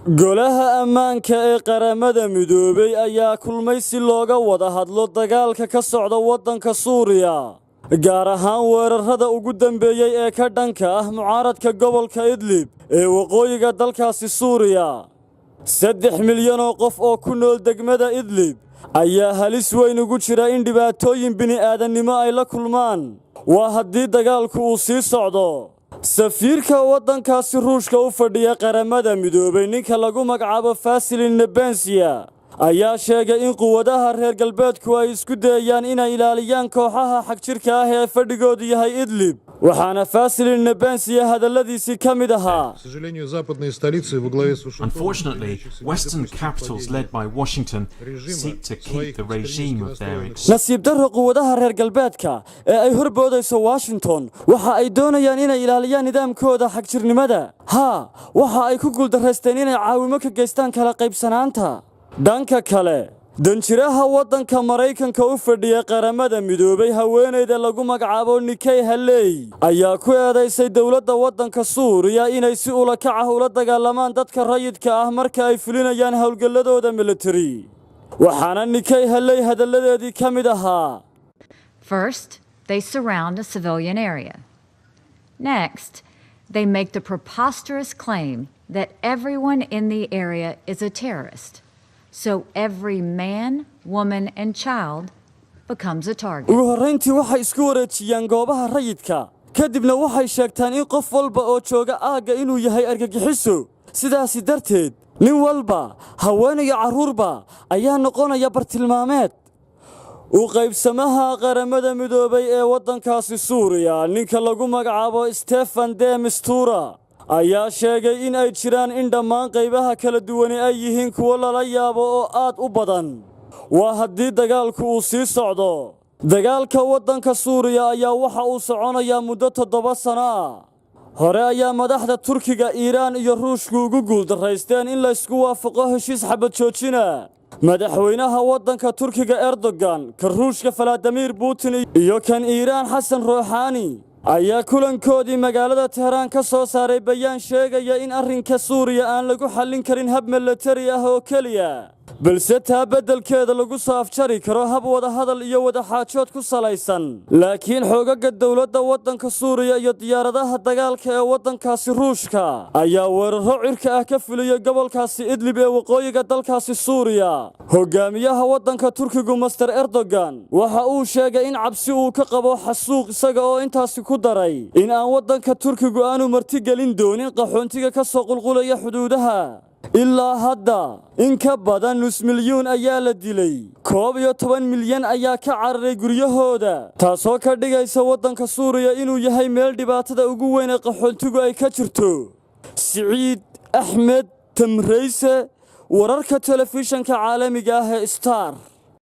Golaha Ammaanka ee Qaramada Midoobay ayaa kulmay si looga wada hadlo dagaalka ka socda waddanka Suuriya, gaar ahaan weerarada ugu dambeeyey ee ka dhanka ah mucaaradka gobolka Idlib ee waqooyiga dalkaasi Suuriya. 3 milyan oo qof oo ku nool degmada Idlib ayaa halis weyn ugu jira in dhibaatooyin bini'aadannimo ay la kulmaan, waa haddii dagaalku uu sii socdo. Safiirka waddankaasi Ruushka u fadhiya Qaramada Midoobay, ninka lagu magacaabo Vasily Nebenzia, ayaa sheegay in quwadaha reer galbeedku ay isku dayayaan inay ilaaliyaan kooxaha xagjirka ah ee fadhigoodu yahay Idlib. Waxaana Vasily Nebenzia hadalladiisii ka mid ahaa: К сожалению, западные столицы во главе с Вашингтоном Unfortunately, Western capitals led by Washington seek to keep the regime of their Nasiib darro, quwadaha reer galbeedka ee ay horboodayso Washington waxa ay doonayaan inay ilaaliyaan nidaamkooda xagjirnimada. Haa, waxa ay ku guuldarraysteen inay caawimo ka geystaan kala qaybsanaanta. Dhanka kale, danjiraha waddanka Maraykanka u fadhiya Qaramada Midoobay, haweenayda lagu magacaabo Nikki Haley, ayaa ku eedaysay dowladda waddanka Suuriya inay si ulakac ah ula dagaalamaan dadka rayidka ah marka ay fulinayaan howlgalladooda militari. Waxaana Nikki Haley hadalladeedii ka mid ahaa: First, they surround a civilian area. Next, they make the preposterous claim that everyone in the area is a terrorist. So every man, woman, and child becomes a target. Ugu horrayntii waxay isku wareejiyaan goobaha rayidka, kadibna waxay sheegtaan in qof walba oo jooga aagga inuu yahay argagixiso. Sidaasi darteed, nin walba, haween iyo carruurba ayaa noqonaya bartilmaameed. U qaybsamaha Qaramada Midoobay ee waddankaasi Suuriya, ninka lagu magacaabo Staffan de Mistura, ayaa sheegay in ay jiraan in dhammaan qaybaha kala duwani ay yihiin kuwo lala yaabo oo aad u badan, waa haddii dagaalku uu sii socdo. Dagaalka waddanka Suuriya ayaa waxa uu soconayaa muddo 7 sano ah. Hore ayaa madaxda Turkiga, Iiraan iyo Ruushku ugu guuldarraysteen in laysku waafaqo heshiis xabad joojina. Madaxweynaha waddanka Turkiga Erdogan, ka Ruushka Valadimir Putin iyo kan Iiraan Xasan Ruuxaani ayaa kulankoodii magaalada Tehraan ka soo saaray bayaan sheegaya in arrinka Suuriya aan lagu xallin karin hab milatari ah oo keliya, balse taa beddelkeeda lagu soo afjari karo hab wadahadal iyo wadaxaajood ku salaysan. Laakiin xoogaga dowladda waddanka Suuriya iyo diyaaradaha dagaalka ee waddankaasi Ruushka ayaa weerarro cirka ah ka fuliyey gobolkaasi Idlib ee waqooyiga dalkaasi Suuriya. Hogaamiyaha waddanka Turkigu, Mister Erdogan, waxa uu sheegay in cabsi uu ka qabo xasuuq, isaga oo intaasi ku daray in aan waddanka Turkigu aanu martigelin doonin qaxoontiga ka soo qulqulaya xuduudaha. Ilaa hadda in ka badan nus milyuun ayaa la dilay, 11 milyan ayaa ka cararay guryahooda, taasoo ka dhigaysa waddanka Suuriya inuu yahay meel dhibaatada ugu weyn ee qaxoontigu ay ka jirto. Siciid Axmed Tamrayse, wararka telefishanka caalamiga ah ee Star.